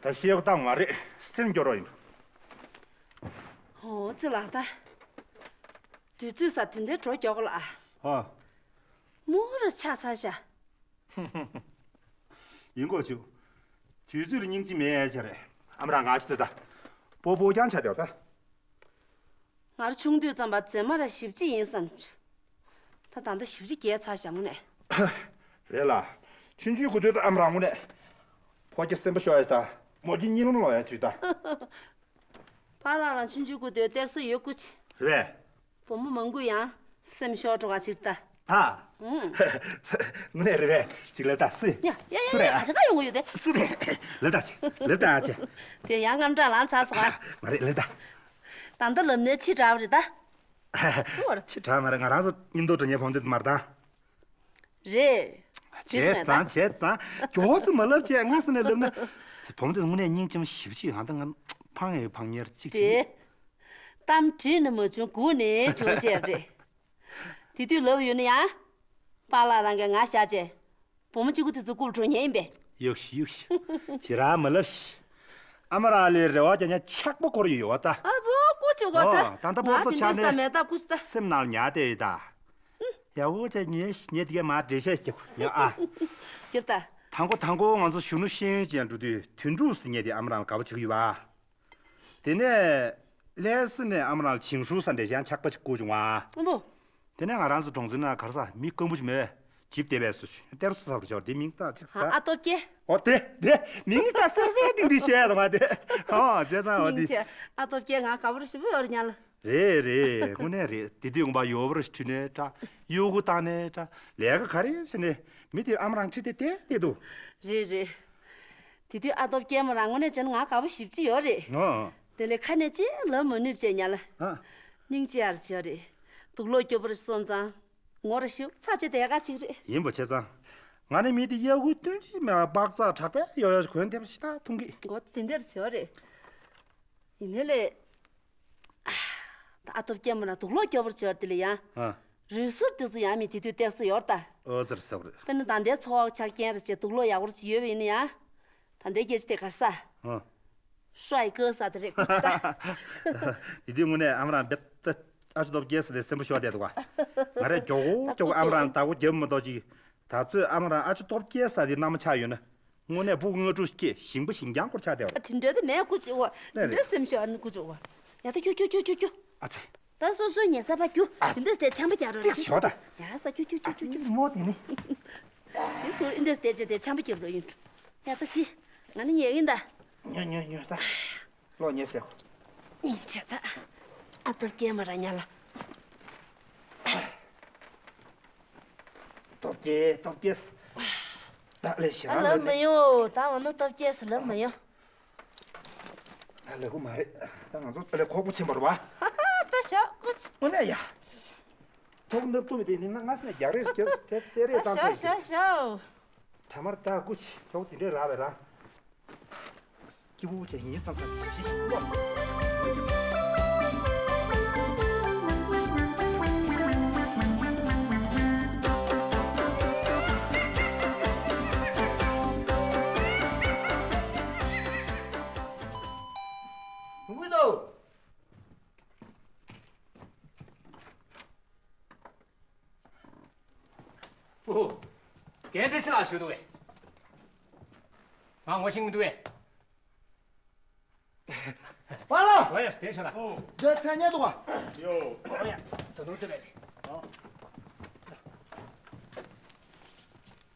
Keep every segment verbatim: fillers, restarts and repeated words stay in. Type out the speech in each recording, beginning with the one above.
ད་ཤེས་ཡོན་བཏང་མ་རེད། སེམས་སྐྱོ་རོགས་ཡིན། ཨོ་ཙི་ལགས། ད་དུས་ཚོད་ས་དེ་འདྲའི་འགྲོ་མགྱོགས་ལ། ཨ། མོ་ར་ཆགས་ཚར་ཤག་ཡིན་གོ་ཆུ། དུས་ཚོད་ལ་སྙིང་རྗེ་མེད་ཡ་ཆ་རེད། ཨ་མ་རང་ང་ཆུ་དེ་ད། སྤོ་སྤོ་རྐྱང་ཆ་དེ་བ་ད། ང་རང་ཆུང་དུས་ཙམ་པ་མཛེས་མ་ར་ཞེ་པོ་ཅིག་ཡིན་བསམ། ད་ད་ལྟ་ཞེ་པོ་ཅིག་རྒས་ཚར་ཤག་དངོས་གནས། རེད་ལ། ཆུང་ཆུང་གི་དུས་ད་ཨ་མ་རང་དངོས་གནས། ཕོ་སྐྱེས་སེམས་པ་ཤོར་ཡ་ད། མོ་སྐྱེས་གཉིད་ལམ་ལོག་ཡ་ཆུ་ད། པཱ་ལགས་རང་ཆུང་ཆུང་གི་དུས་གཏེར་སྲོལ་ཡོད་སྐུ་ཆེ། རེད། བུ་མོ་མང་པོ་ཡང་སེམས་ཤོར་འགྲོ་བ་ཅིག་ད། ད། ཨུང་། དངོས་གནས་རེད་པས། ཅིག་ལབ་ད་སུ། ཡ་ཡ་ཡ། སུ་རེད་ཡ། ཨ། ག་ཅི་ག་ཡོང་གི་ཡོད་དེ། སུ་རེད། ལབ་ད་ཅིག་ལབ་ད་ཅིག་དེ་ཡང་རྔམ་སྐྲག་ལངས་ཚར་སོང་ཨ། མ་རེད། ལབ་ད། ད་ལྟ་ལབ་ནས་ཕྱི་དྲགས་པ་རེད་ད། སུ་བར། ཕྱི་དྲགས་མ་རེད། ང་རང་ཚོ་མཉམ་དུ་འགྲོ་མཁན་བུ་མོ་དེ་མ་རེད་ད། རེད། བྱས་ཙང་བྱས་ཙང་། མགྱོགས་ཙམ་མ་ལབ་བྱས། སྔ་ས་ནས་ལབ་ན། བུ་མོ་དེ་དངོས་གནས་སྙིང་རྗེ་མོ་ཞེ་པོ་ཅིག་ཡོད། ད་ང་ཕངས་ཡོད་ཕངས་ཉེར་གཅིག་བྱས། དེ། གཏམ་དྲིས་ནས་མ་བྱུང་། སྒུག་ནས་བྱུང་བྱས་པ་རེད། དེ་དུས་ལབ་ཡོད་ན་ཡང་། པཱ་ལགས་རང་གིས་ང་བཞག་བྱས། བུ་མོ་གཅིག་པུ་དེ་ཚོ་རྐུ་འགྲོ་མཁན་ཡིན་པས། གཡུག་ཤི་གཡུག་ཤི། ཞེ་དྲག་མ་ལབ་ཤི། ཨ་མ་རང་ལ་རེ་བ་རྒྱག་མཁན་ཆགས་པ་སྐོར་ཡོད་ཡོད་པ་ད། ཨ་བོ་སྐུ་མཁྱེན་གོ་ད། ཨོ། ད་ལྟ་སྤོ་ང་ཏོ་དེ་ཆགས་འདྲ་ནས་ས་མེད་ད་སྐུ་ཞེ་ད། སེམས་ནང་ཉར་བསྡད་ཡོད་ད། ཡ་འོ་ཅེ་ཉེ་ཉེ་དེ་གས་མ་འགྲེལ་བཤད་རྒྱབ་ཉོ་ཨ། རྒྱབ་ད། དང་པོ་དང་པོ་ང་ཚོ་གཞོན་ནུ་ཤེས་ཡོན་ཅན་འགྲོ་དུས་དོན་གྲུབ་ཟེར་མཁན་དེ་ཨ་མ་རང་ལ་དགའ་པོ་བྱེད་ཀྱི་ཡོད་པ། དེ་ནས་ལྷ་ས་ནས་ཨ་མ་རང་ལ་ཆིང་ཧྲུའུ་ས་འདྲ་ཞིག་ཆགས་པ་ཞིག་བསྐུར་བྱུང་བ། ཨ་བོ། དེ་ནས་ང་རང་ཚོ་གྲོང་ཚོའི་ནང་ག་རེ་ཟ། མི་རྐང་པོ་ཅིག་མེད། ཇིབ་བསྡད་པའི་སུ་ཞིག་གཏེར་སྲོག་ཟ་བར་བྱོར། དེ་མིང་ད་ཅིག་ཟ། ཨ་སྟོབས་རྒྱལ། ཨོ་དེ་དེ་མིང་ད་སེ་སེ་ཏིང་ཏིང་བཤད་དང་མ་དེ། ཨོ་བྱས་ཙང་ཨོ་དེ། མིང་ཆེ། ཨ་སྟོབས་རྒྱལ་ང་དགའ་པོ་ཞེ་པོ་ཡོད་རེད་ཉལ། རེད་རེད། དངོས་གནས་རེད། དེ་དུས་ངོ་མ་ཡོ་བར་ཁྲུས་ནས་འདྲ། གཡོ་སྒོ་བཏང་ནས་འདྲ། ལས་ཀ་ག་རེ་བྱས་ནས་མི་དེ་ཨ་མ་རང་ཁྲིད་དེ་བསྡད་བསྡད་འདུག་རེད་རེད། དེ་དུས་ཨ་སྟོབས་རྒྱལ་མོ་རང་དངོས་གནས་བྱས་ན་ང་དགའ་པོ་ཞེ་པོ་ཅིག་ཡོད་རེད། ཨོ། དེ་ལས་ཁ་ནས་ཅི་ལབ་མ་ནུས་བྱས་ཉལ། ཨ། སྙིང་རྗེ་ཡར་བྱོས་རེད། དུག་ལོག་སྐྱོ་པོར་སོང་ཙང་། ངོ་ར་ཤུགས་ཚ་ཆེ་དེ་ག་ཅིག་རེད། ཡིན་པ་བྱས་ཙང་། ང་ནི་མི་དེ་གཡོ་སྒོ་སྟོན་གྱི་མེད་པ་སྦག་ཚག་དྲག་པས་ཡོ་ཡོ་གོན་དེ་ཞིག་ད་འཐུང་གི། མགོ་དེ་འདིར་བྱོས་རེད། ཡིན་ནའི་ལས། ད་ཨ་སྟོབས་རྒྱལ་མོ་ན་དུག་ལོག་སྐྱོ་པོར་བྱོས་དེ་ལ་ཡང་། ཨ། རུས་ཟུར་དེ་ཚོ་ཡང་མི་དེ་དུས་གཏེར་སྲོལ་ཡོད་ད། ཨོ་ཙི་རེད་ཟེར་བ་རེད། དཔེར་ན་ད་ལྟའི་འཚོ་བ་ཆ་རྐྱེན་རེ་བྱས་དུག་ལོག་ཡག་པོ་ཅིག་ཡོད་པ་ཡིན་ན་ཡང་། ད་ལྟའི་སྐད་ཆ་དེ་གར་ས། ཨ། ཧྲའི་ཀེ་ས་དེ་རེད་ཀུ་ཅི་ད། དེ་དུས་དངོས་གནས་ཨ་མ་རང་རྦད་དེ་ཨ་ཅོ་སྟོབས་རྒྱལ་ས་དེ་སེམས་པ་ཤོར་བསྡད་འདུག་ག་ང་རས་མགྱོགས་པོ་མགྱོགས་པོ་ཨ་མ་རང་བདག་པོ་རྒྱབ་མ་གཏོགས་ཅིག་ད་ཚོད་ཨ་མ་རང་ཨ་ཅོ་སྟོབས་རྒྱལ་ས་དེ་མནའ་མ་ཆགས་ཡོད་ན། དངོས་གནས་སྤུ་གུ་ལྔ་དྲུག་སྐྱེས་ཞིང་པ་ཞིང་རྐྱང་སྐོར་ཆགས་བསྡད་པ་རེད། དེ་འདྲ་དེ་མེད་ཀུ་ཅི་བ། དེ་འདྲ་སེམས་ཤོར་ཨ་ནི་ཀུ་ཅི་བ། ཡ་ད་ཁྱོ་ཁྱོ་ཁྱོ་ཁྱོ་ཁྱོ། ཨ་ཙི། ད་སོ་སོའི་ཉལ་ས་ཕར་རྒྱུག་ཨ། དེ་འདྲ་དེ་ཆམ་པ་རྒྱག་རོགས་ཏིག་ཞོག་ད། ཡ་ས་ཁྱོ་ཁྱོ་ཁྱོ་ཁྱོ་ཁྱོ། མོ་དེ་ནི། དེ་སུ་ཨིན་འདྲ་དེ་ཅི་དེ་ཆམ་པ་རྒྱབ་རོགས་ཡིན། ཡ་ད་ཅི། ང་ནི་ཉལ་གིན་ད། ཉོ་ཉོ་ཉོ་ད། ལོག་ཉལ་ཟེར། ཉལ་བྱས་ད། ཨ་སྟོབས་རྒྱལ་མོ་རང་ཉལ་ལ། སྟོབས་རྒྱལ་སྟོབས་རྒྱལ། ད་ལས་ཞེ་ཨ་དྲག་ལབ་ལབ་མི་ནས། ཡོང་། ད་འོ་ན་སྟོབས་རྒྱལ་ཟེར་ལབ་མི་ཡོང་། ད་ལས་ཁུ་མ་རེད། ད་ང་ཚོ་ད་ལས་ཁོག་པོ་ཆེན་པོ་རེད་བ། ཧ་ཧ་ད་ཞོག་ཀུ་ཅི། དངོས་གནས་ཡ། ཐོག་ནུབ་ཏུ་མི་དེ་ནི་ང་སྔ་ས་ནས་རྒྱག་རེས་རྒྱབ་དེ་ཏེ་རེས་ད་བཏང་ཞོག་ཐལ་ཞོག་ཞོག་དྲ་མར་ད་ཀུ་ཅི་ཐོག་དེ་འདྲས་རག་བས་ར། སྐྱིད་པོ་བྱས་ཡིན་བསམ་ས་ཞིག་བློ། དགོས་དོ། ཨོ། རྒན་བཀྲ་ཤིས་ལགས་ཞུ་འདུག་གས། ང་ངོ་ཤེས་མི་འདུག་གས། པཱ་ལགས། ཨོ་ཡ། བདེ་ཤོག་ལགས། འདི་མཚན་སྙན་འདུག་ག་ཡོ། ཨོ་ཡ། ད་དུང་བལྟས་པས། ཨོ།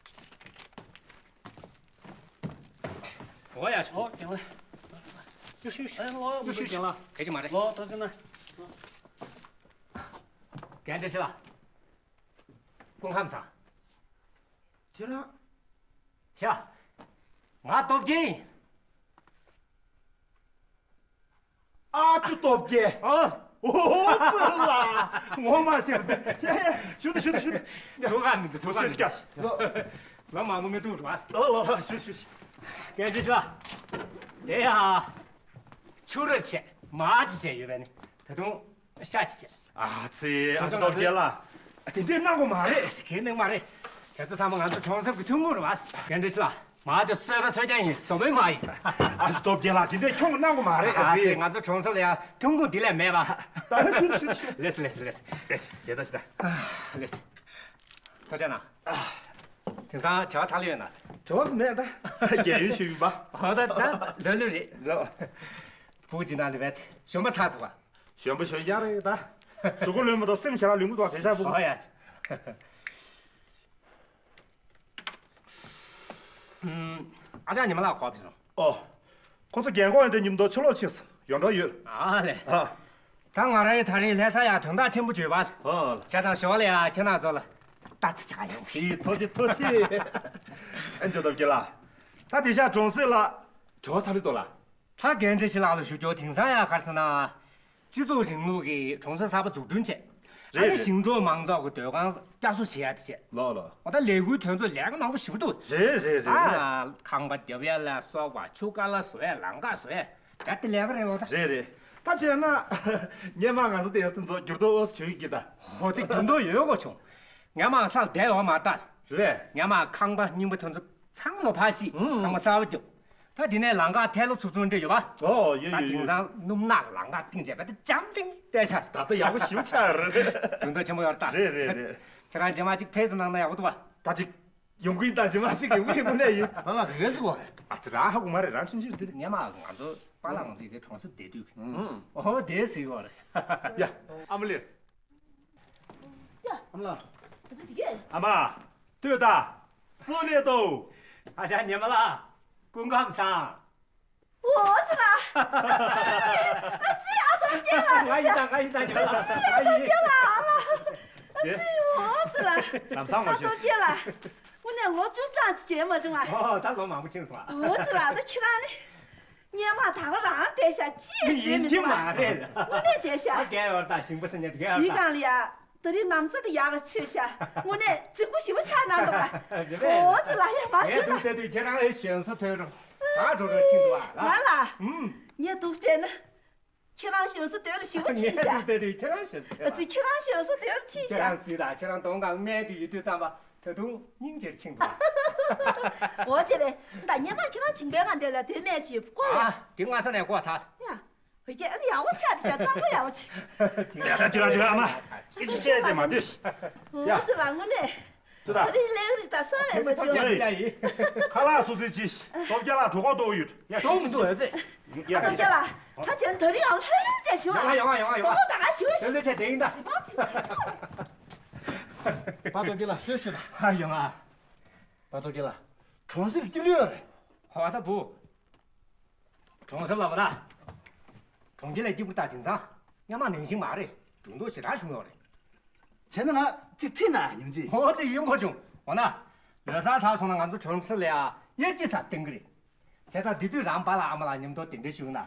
ཨོ་ཡ། ཨོ་རྒན་ལགས། ཡུ་ཤུ་ཡུ་ཤུ། ཨེ་ལོ་ཡུ་ཤུ་ཡུ་ཤུ། རྒན་ལགས། ག་ཅི་མ་རེད། ལོ་ད་ཅི་ན། རྒན་བཀྲ་ཤིས་ལགས། སྐུ་ཁམས་བཟང་། ཁྱེད་རང་། ཤ། ང་སྟོབས་རྒྱལ་ཡིན། ཨ་ཅོ་སྟོབས་རྒྱལ། ཨོ། ཨོ་ཙི་ལ། ངོ་མ་ཤེས་པ། ཡ་ཡ། ཞུ་དུ་ཞུ་དུ་ཞུ་དུ། ཐུགས་ཁག་མི་འདུག་ཐུགས་ཁག་མི་འདུག་ལོ་མང་པོ་མི་འདུག་ར། ལོ་ལོ་ལོ། ཞུ་ཞུ་ཞུ། རྒན་བཀྲ་ཤིས་ལགས། དེ་ཡ། ཆུ་ར་ཆེ་མ་ཅི་བྱས་ཡོད་པས་ནི། ད་དུང་ཤ་ཅི་བྱས། ཨ་ཙི། ཨ་ཅོ་སྟོབས་རྒྱལ་ལགས། དེ་འདྲས་གནང་དགོས་མ་རེད། ཨ་ཙི། གལ་གནང་མ་རེད། དེ་ཚོ་ཚང་མ་ང་ཚོ་གྲོང་གསེབ་ཀྱི་ཐུན་མོང་རེད་བ། རྒན་བཀྲ་ཤིས་ལགས། མ་དེ་གསོད་པ་གསོད་རྐྱང་ཡིན། བཟོ་མོའི་མ་ཡིན། ཨ་ཞེ་སྟོབས་རྒྱལ་ལགས་དེ་འདྲས་ཁྱོང་གནང་དགོས་མ་རེད། ཨ་ཙི། ང་ཚོ་གྲོང་གསེབ་ལ་ཡ་ཐོན་ཁུངས་འདི་ལས་མེད་པ། ད་ལེ་ཤུར་ཤུར་ཤུར། ལེས་ལེས་ལེས། ལེས་ཇེ་ད་ཇེ་ད། ལེས། ཐུགས་རྗེ་གནང་། དེང་སང་བྲེལ་བ་ཚ་ལོས་ཡོད་ན། བྲེལ་བ་སུ་མེད་ད། རྒས་ཡོལ་ཞུ་ཡིན་པ། ཧོ་ད་ད་ལོས་ལོས་རེད། ལོ། བུ་ཇི་ན་ལི་བས་གཞོན་པ་ཚ་ཐུབ་པ། གཞོན་པ་གཞོན་ཡག་རེད་ད། གཟུགས་པོ་ལོན་མ་གཏོགས་སེམས་ཞེ་དྲག་ལོན་གི་འདུག་བ། དེ་ཤ་བུ། ཧོ་ཡ། ཨ་ཅག་ཉི་མ་ལགས་ག་པར་ཕྱིན་སོང་། ཨོ། ཁོ་ཚོ་རྒན་གོག་ཡིན་དུས་མཉམ་དུ་ཕྱི་ལོགས་ཕྱིན་སོང་། ཡོང་འགྲོ་ཡོད། ཨ་ལས། ཨ། ད་ང་རང་ཡི་ད་རིང་ལྷ་ས་ཡ་དོན་དག་ཆེན་པོ་བརྗོད་པ། ཨོ། བྱས་ཙང་ཞོར་ལ་ཡ་ཁྱེད་རང་ཚོ་ལ་ལྟ་ཚེ་ཆག་ཡོང་། ཨི་ཐུགས་རྗེ་ཐུགས་རྗེ། ཨ་ཅག་སྟོབས་རྒྱལ་ལགས། ད་དེ་ཤ་གྲོང་གསེབ་ལ་བྲེལ་བ་ཚ་ལོས་འདུག་ལ། ད་རྒན་བཀྲ་ཤིས་ལགས་ལ་ཞུ་རྒྱུ། དེང་སང་ཡ་ག་རེ་ཟེར་ན། སྤྱི་ཚོགས་རིང་ལུགས་ཀྱི་གྲོང་གསེབ་གསར་པ་འཛུགས་སྐྲུན་བྱས། རེད་ཨ་ནི་རེད། ཞིང་འབྲོག་མང་ཚོགས་ཀྱི་སྡོད་ཁང་བསྐྱར་གསོ་བྱེད་ཡ་དེ་བྱས། ལགས་ལགས། འོ་ད་ལས་འགུལ་དོན་ཚོ་ལས་ཀ་མང་པོ་ཞེ་པོ་འདུག་རེད་རེད་རེད། ཨ། ཁང་པ་རྒྱབ་ཡ་ལ་སོགས་པ། ཆུ་ཀ་ལ་བཟོ་ཡ། ལམ་ཀ་བཟོ་ཡ། ད་དེ་ལས་ཀ་རེད་འོ་ད། རེད་རེད། ད་བྱས་ན་སྔོན་མ་ང་ཚོ་དེ་ཚོ་འགྱུར་ལྡོག་འོ་བྱུང་ཡོད་ཀྱི་ད། ཧོ་ཙི། འགྱུར་ལྡོག་ཡོད་དགོས་བྱུང་། སྔོན་མ་ས་བསྡད་ཡོད་མ་རེད་ད། རེད། སྔོན་མ་ཁང་པ་རྙིང་པ་དེ་ཚོ་ཚང་མ་ལོ་ཕར་བཤིག་ཨུམ། ཁང་པ་གསར་པ་རྒྱབ། ད་དེ་ནས་ལམ་ཁ་ཐལ་ལོ་ཚུབ་ཚུབ་འདྲ་ཡོད་པ། ཨོ་ཡོད་ད་ཡོད་དེང་ཡོད། སང་སྣུམ་ནག་ལམ་ཁ་བཏིང་བྱས་པ་དེ་འཇམ་ཐིང་བལྟས་ཤག་ད་ལྟ་ཡག་པོ་ཞེ་པོ་ཆགས་རེད། འགྱུར་ལྡོག་ཆེན་པོ་ཡོད་རེད་ད། རེད་རེད་རེད། ཁྱེད་རང་རྗེས་མ་གཅིག་ཕེབས་གནང་ན་ཡག་པོ་འདུག་པ། ད་ཅིག་ཡོང་གི་ཡིན་ད། རྗེས་མ་ཞིག་ཡོང་གི་ཡིན། དངོས་གནས་ཡིན། ད་ལ་དེ་གས་སུ་གོ་རེད། ཨ་ཙི། རང་ཧ་གོ་མ་རེད། རང་ཆུང་ཆུང་རེད་དེ། སྔོན་མ་ང་ཚོ་པཱ་ལགས་ང་ཚོ་གི་གྲོང་གསེབ་བསྡད་དུས། ཨོ་དེ་ཟེར་གོ་རེད། ཡ། ཨ་མ་ལེས། ཡ། ཨ་མ་ལགས། ཨ་ཙི། དེ་གས། ཨ་མ། ལྟོས་དང་། སུ་སླེབས་འདུག་ཨ་ཅག་ཉི་མ་ལགས། སྐུ་ཁམས་བཟང་། འོ་ཙི་ལ། ཨ་ཙི། ཨ་སྟོབས་རྒྱལ་ལགས། ང་ཡིན་ད། ང་ཡིན་ད། ཉི་མ་ལགས། ང་ཡིན། ཨ་ཙི། འོ་ཙི་ལ། ལམ་སང་ངོ་ཤེས། ཨ་སྟོབས་རྒྱལ་ལགས། དངོས་གནས་ལོ་བཅུ་གྲངས་ཅིག་བྱས་མ་བྱུང་ང་། ཨོ་ད་ལོ་མང་པོ་ཕྱིན་སོང་ཨ། འོ་ཙི་ལ། ད་ཁྱེད་རང་ནི། སྔོན་མ་ད་ག་རང་བསྡད་ཤག་ཅི་ཡང་བརྗེད་མི་འདུག་ཨ། ཡིན་གྱི་མ་རེད། དངོས་གནས་བསྡད་ཤག་ཨ་རྒས་ཡོད་ད། ཞིང་པ་ཟེར་མཁན་དེ་གས་ཡོད་ད། དེའི་སྒང་ལ་ཡ། ད་རིང་ན་བཟའ་དེ་ཡག་ག་ཆོད་ཤག་དངོས་གནས་རྫིག་པོ་ཞེ་པོ་ཆགས་གནང་འདུག་ཨ། རེད་པས། འོ་ཙི་ལ། ཡ་མ་ཞུ་ད། ངས་འདུག་བལྟས་དུས་ཁྱེད་རང་ལ་གཞོན་བཟོ་ཐོན་རུང་། ད་འགྲོ་འགྲོ་ཕྱིན་འདུག་ཨ། ང་ལ། ཨུམ། ངས་འདུག་བལྟས་ན། ཁྱེད་རང་གཞོན་བཟོ་དོན་རུ་ཞེ་པོ་ཕྱིན་ཤག་ངས་འདུག་བལྟས་དུས་ཁྱེད་རང་གཞོན་བཟོ་ཐོན། ཨ་ཙི། ཁྱེད་རང་གཞོན་བཟོ་དོན་རུ་ཕྱིན་ཤག་ཁྱེད་རང་སྲིད་ད། ཁྱེད་རང་གདོང་གང་དམན་དུ་ཡོད་དུས་ཙམ་པ། ད་དུང་སྙིང་རྗེར་ཆིངས་འདུག་ཨ། འོ་བྱས་པས། ད་སྔོན་མ་ཁྱེད་རང་བྱིང་པའི་སྒང་དེ་ལ་དེ་སྨད་ཅིག་བསྐོར་བས། ཨ། དེ་སྔ་ས་ནས་བསྐོར་ཚར། ཡ། འོ་ཀྱེ། ཨ་ནི་ཡག་པོ་ཆགས་དེ་ཤག་གཙང་པོ་ཡག་པོ་ཆགས། ཡ་ད་དུས་ལ་དུས་ལ་ཨ་མ། ཨི་ཅི་བྱས་བྱས་མ་སྡོད། ཡ། འོ་ཙི་ལ། དངོས་གནས། ཙི་ད། ད་རིང་ལས་རིགས་ད་བསམ་ཡས་མ་བྱུང་། ཁ་ལག་སོ་སོའི་ཅི། སྟོབས་རྒྱལ་ལགས་གྲོད་ཁོག་ལྟོགས་ཡོད། ཡ། ལྟོགས་མི་འདུག་ཨ་ཙི། ཡ། སྟོབས་རྒྱལ་ལགས། ད་ཁྱེད་ད་རིང་ཡང་ལྷོད་ལྷོད་བྱས་བཞུགས་ཨ། ཡོང་ང་ཡོང་ང་ཡོང་ང་ཡོང་ང་། དོ་ད་ག་བཞུགས། ལྷོད་ལྷོད་བྱས་བསྡད་ཡིན་ད། ཟི་པ་ཟི་པ། པ་སྟོབས་རྒྱལ་ལགས་གསོལ་ཞུ་ད། ཨ་ཡོང་ང་། པ་སྟོབས་རྒྱལ་ལགས། གྲོང་གསེབ་སྐྱིད་ལོས་རེད། ཧོ་ད་བུ། གྲོང་གསེབ་ལ་བ་ད། གྲོང་ཁྱེར་ལས་སྐྱིད་པོ་ད་དེང་སང་སྔོན་མ་ནང་བཞིན་མ་རེད། འགྱུར་ལྡོག་ཞེ་དྲག་བྱུང་ཡོད་རེད། བྱས་ན་ང་གཅིག་ཁྲིད་ན་སྙིང་རྗེ། ཧོ་ཙི། ཡིན་གོ་བྱུང་། འོ་ན། ལོ་གསར་ཚར་སོང་ན་ང་ཚོ་གྲོང་གསེབ་ལ་ཡ་དབྱར་སྐྱིད་ཟེར་བཏང་གི་རེད། བྱས་ཙང་དེ་དུས་རང་པཱ་ལགས་ཨ་མ་ལགས་མཉམ་དུ་གདན་འདྲེན་ཞུས་ན་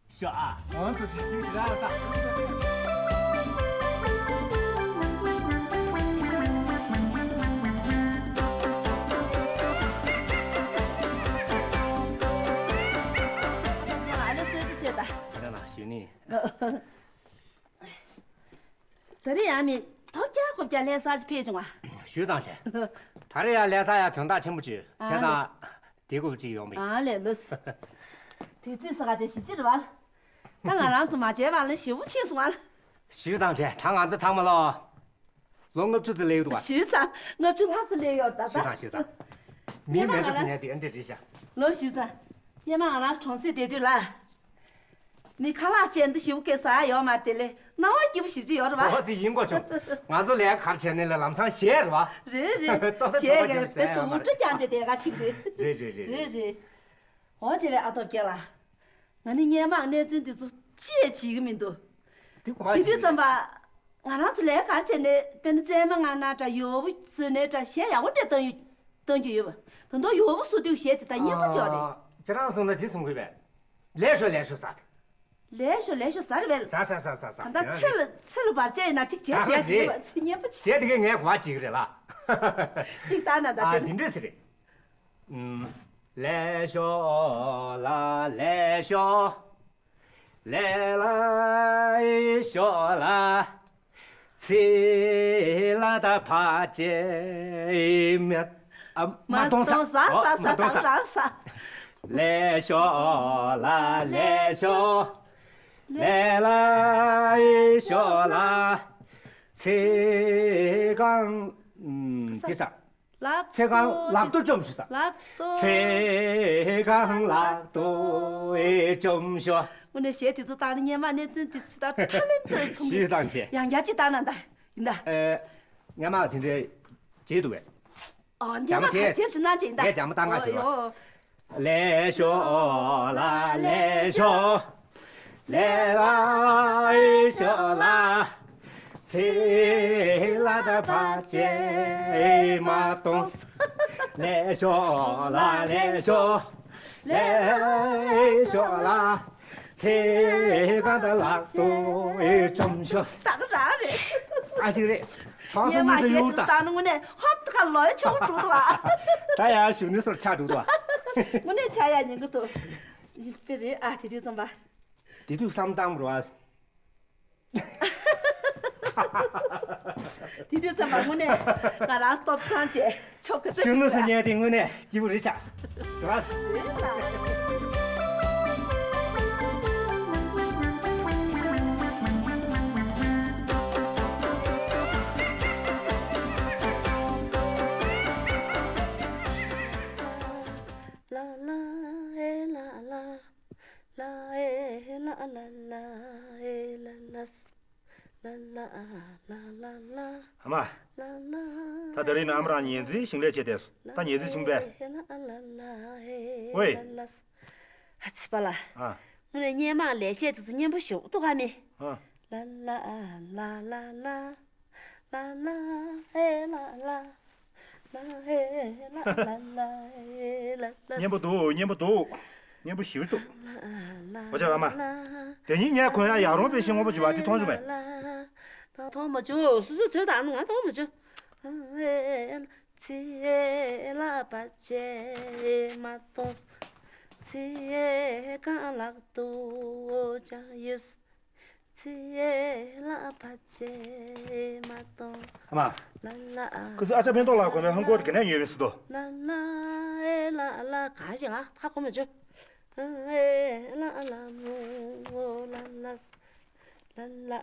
ཤོག་ཨ། འོ་ཙི་ཙི། ཡིན་ར་ད། ཨ་ལེ་གསོལ་ཇ་མཆོད་ད། ད་ན་ཞུ་ནི། ད་རེས་ཡང་མི་ཐོབ་རྒྱག་ཁོབ་རྒྱག་ལྷ་ས་ཅིག་ཕེབས་བྱུང་བ། ཞུས་ཙང་བྱས། ད་རེས་ཡང་ལྷ་ས་ཡ་དོན་དག་ཆེན་པོ་ཅིག་ཡོད། བྱས་ཙང་། དེ་དགོས་ཅིག་ཡོང་བས། ཨ་ལས་ལོས། དུས་ཚོད་ས་ག་ཅིག་ཞིབ་ཅིག་རེད་བ། ད་ང་རང་ཚོ་མ་མཇལ་བ་ལ་ཞེ་པོ་ཕྱིན་སོང་བ། ཞུས་ཙང་བྱས། ད་ང་ཚོ་ཚང་མ་ལོ། ལོ་ལྔ་བཅུ་ཙམ་སླེབས་ཡོད་འདུག་བ། ཞུས་ཙང་ལྔ་བཅུ་ལྷག་ཙམ་སླེབས་ཡོད་རེད་ད། ཞུས་ཙང་ཞུས་ཙང་། མི་མེད་ས་ཟེར་ནས་དེ་འདྲ་རེད་ཤག་ལོ་ཞུས་ཙང་། སྔོན་མ་ང་རང་གྲོང་གསེབ་བསྡད་དུས་ལ། མི་ཁ་ལག་ཅན་འདི་ཞིབ་སྐད་ཟ་ཡ་ཡོད་མ་རེད་དེ་ལས་སྣང་བ་སྐྱིད་པོ་ཞིབ་ཅིག་ཡོད་རེད་བ། ཨོ་ཙི་ཡིན་གོ་བྱུང་། ང་ཚོ་ལས་ཀ་ག་རེ་བྱས་ནས་ལ་ལམ་སང་གཞས་རེད་བ། རེད་རེད། ཏོག་ཏོག་གཞས་ཏོག་ཏོག་གས་བེ་ཏུ་འུར་སྒྲ་རྐྱང་བྱས་བསྡད་ག་ཅིག་རེད། རེད་རེད་རེད་རེད། རེད་རེད། འོ་བྱས་པས་ཨ་སྟོབས་རྒྱལ་ལགས། ང་ནི་སྔོན་མ་གནས་ཚུལ་འདི་ཚོ་ཅི་ཡང་བྱེད་ཀྱི་མི་འདུག་དེ་གོ་བ་དེ་དུས་ཙམ་པ། ང་རང་ཚོ་ལས་ཀ་ག་རེ་བྱས་ནས་དཔེར་ན་རྩེད་མོ་ངང་ན་འདྲ་ཡོལ་བ་བཟོས་ནས་འདྲ་གཞས་ཡག་པོ་འདྲ་བཏང་ཡོད། གཏོང་རྒྱུ་ཡོད་པ། ད་དུང་ཡོལ་པོ་བཟོ་དུས་གཞས་དེ་ད་སྙན་པོ་ཅིག་རེད། ཨ། ཁྱེད་རང་གསུངས་ན་དེ་གསུང་གི་བས། ལེགས་ཤོག་ལེགས་ཤོག་ཟེར། ལེགས་ཤོག་ལེགས་ཤོག་ཟེར་བས། ཟེར་ཟེར་ཟེར་ཟེར་ཟེར། ད་ལྟ་ཚེ་ལ་ཚེ་ལ་བར་ཆད་ཡིན་ན་གཅིག་བྱས་ཟེར་ཡ་ཞིག་ཡོད་པ་ཚུལ་སྙན་པོ་ཅིག་བྱས་དེ་གས་ངས་གོ་བ་བྱེད་ཀྱི་རེད་ལ། གཅིག་ལྟ་ན་ད། ཨ་དེ་འདྲས་ཟེར་རེད། ཨུམ། ལེགས་ཤོག་ལ་ལེགས་ཤོག་ལེ་ལ་ཤོ་ལ། ཚེ་ལ་ད་ཕ་ཅེ་མེད། ཨ། མ་གཏོང་ས། ཟ་ཟ་ཨོ་ཟ། མ་གཏོང་ད་ས། རང་ཟ། ལེ་ཤོ་ལ་ལེ་ཤོ། ལེ་ལ་ཨེ་ཤོ་ལ། ཚེ་གང་། ཨམ། དེ་ས། ལག་ཚེ་གང་ལག་ཏུ་བཅོམ་ཞུ་ས། ལག་ཏུ། ཚེ་གང་ལག་ཏུ་ཨེ་བཅོམ་ཞུ། དངོས་གནས་གཞས་དེ་ཚོ་བཏང་ན་སྔོན་མ་གནས་ཚུལ་དེ་ཚོ་ད་ཁྲ་ལེན་ཏུ་མཐོང་གི། ཞེས་བཟང་ཆེ། ཡང་ཡ་ཅི་བཏང་ན་ད་ཡིན་ད། ཨེ། སྔོན་མ་དེ་འདྲའི་བྱེད་འདུག་གས། ཨོ། སྔོན་མ་ཇ་མ་ག་ཁྱེད་ཇེབ་ཞིག་གནང་བྱེད་ད། ངས་ཇ་མ་བཏང་ག་ཞུ་རོགས། ཨོ་ཡོ། ལེ་ཤོ་ལ་ལེ་ཤོ། ལེ་ལ་ཨེ་ཤོ་ལ། ཚེ་ལ་ད་ཕ་ཆེ་མ་གཏོང་། ལེ་ཤོ་ལ་ལེ་ཤོ། ལེ་ཤོ་ལ། ཚེ་གང་ད་ལག་ཏུ་ཨེ་བཅོམ་ཤོ། ད་ག་རང་རེད། ཨ་ཞིག་རེད། ཚང་སོ་ངས་མ་མི་ཤེས་ཡོང་ད། ད་ནི་དངོས་གནས་ཧོབ་ཏེ་ཁ་ལོ་ཡ་ཆོག་འགྲོ་འདུག་ཨ། ད་ཡར་ཞུ་ནི་སོར་ཆགས་འགྲོ་འདུག་ཨ། དངོས་གནས་ཆགས་ཡ་ཉན་གི་འདུག་དཔེ་རེད་ཨ། དེ་དུས་ཙམ་པ། དེ་དུས་བསམ་བཏང་རོགས་ཨ། དེ་དུས་ཙམ་པ་དངོས་གནས་ང་རང་སྟོབས་ཚང་བྱས་ཆོག་གི་ཚོད། ཞུ་ནུ་སུ་ཉན་དེ་དངོས་གནས་སྐྱིད་པོ་རེད་ཆགས། རེད་པ། རེད་ལ། ལ་ལ་ཨེ་ལ་ལ། ལ་ཨེ་ལ་ལ་ལ་ཨེ་ལ་ལ་ས། ལ་ལ་ཨ་ལ་ལ་ལ། ཨ་མ། ལ་ལ། ད་དེ་རིང་ནི་ཨ་མ་རང་ཉལ་ཟིན་ཞིང་ལས་བྱས་ཏེ། ད་ཉལ་ཟིན་བྱུང་པས། ལ་ཨེ་ལ་ལ་ཨེ་ཝེ། ལ་ལ་ས། ཨ་ཙི་པ་ལ། ཨ། དངོས་གནས་སྔོན་མ་ལས་བཤད་དེ་ཚོ་སྙན་པོ་ཞིག་འདུག་ག་མི། ཨ། ལ་ལ་ཨ་ལ་ལ་ལ། ལ་ལ་ཨེ་ལ་ལ། ལ་ཧེ་ལ་ལ་ལ་ཧེ་ལ་ལ། སྙན་པོ་འདུག་སྙན་པོ་འདུག་སྙན་པོ་ཞེ་པོ་འདུག་འོ་ཅག་ཨ་མ། དེ་ཉིན་ངས་གོན་ཡ་ཡག་རོང་པའི་ཤིང་སྔོན་པོ་བྱུག་པ་དེ་མཐོང་བྱུང་མེད། ད་མཐོང་མ་བྱུང་། སོ་སོའི་ཚོད་དང་ང་མཐོང་མ་བྱུང་། ཚེ་ལ་བ་ཅེ་མ་གཏོང་། ཚེ་གང་ལག་ཏུ་ཅང་ཡོད། ཚེ་ལ་བ་ཅེ་མ་གཏོང་། ཨ་མ། ལ་ལ་ཨ། ཁུ་སུ་ཨ་ཅག་མེ་ཏོག་ལགས་དགོན་པའི་ཧང་གོ་གི་ནས་ཉོས་མི་སྲིད་དོ། ལ་ལ་ཨེ་ལ་ལ་གང་ཞིག་ང་ཁ་ཁོ་མ་བྱོས། ཨེ་ལ་ལ་མོ་ལ་ལ། ལ་ལ་ཨ་